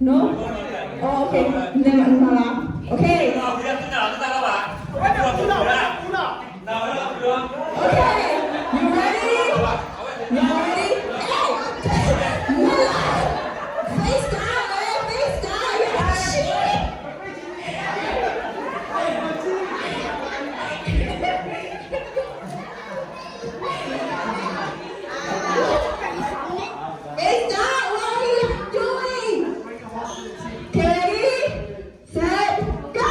No? Oh, okay. Never, no, no. Okay. Okay. You ready? Y'all ready? Hey! Face down, man. Face down. Y'all shit. Is that what he's doing? Ready, set, go!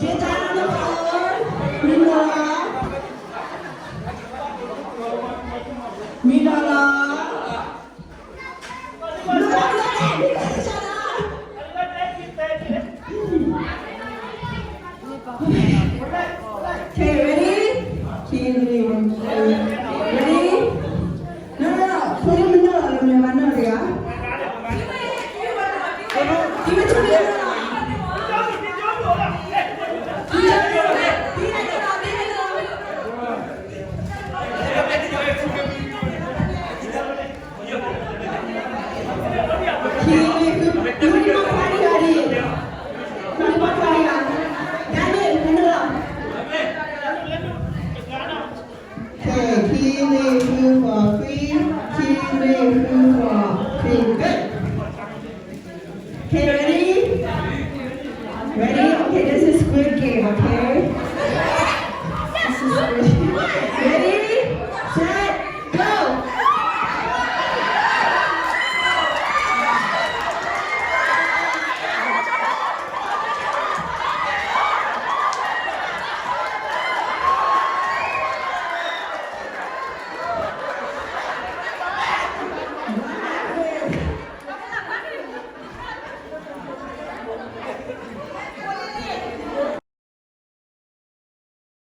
Get down on the floor. Minola. Minola. Look at, look at, look at each other. Okay, ready? Ready? No, no, no. Put him in the, no, no, no, no. Give it to me. Okay, ခံ လေး ဃု ဃိး ခွံ, ခံ လေး ဃု ဃိး ခွံ, good. Okay, ready? Ready? Okay, this is Squid Game, okay? This is Squid Game. Ready?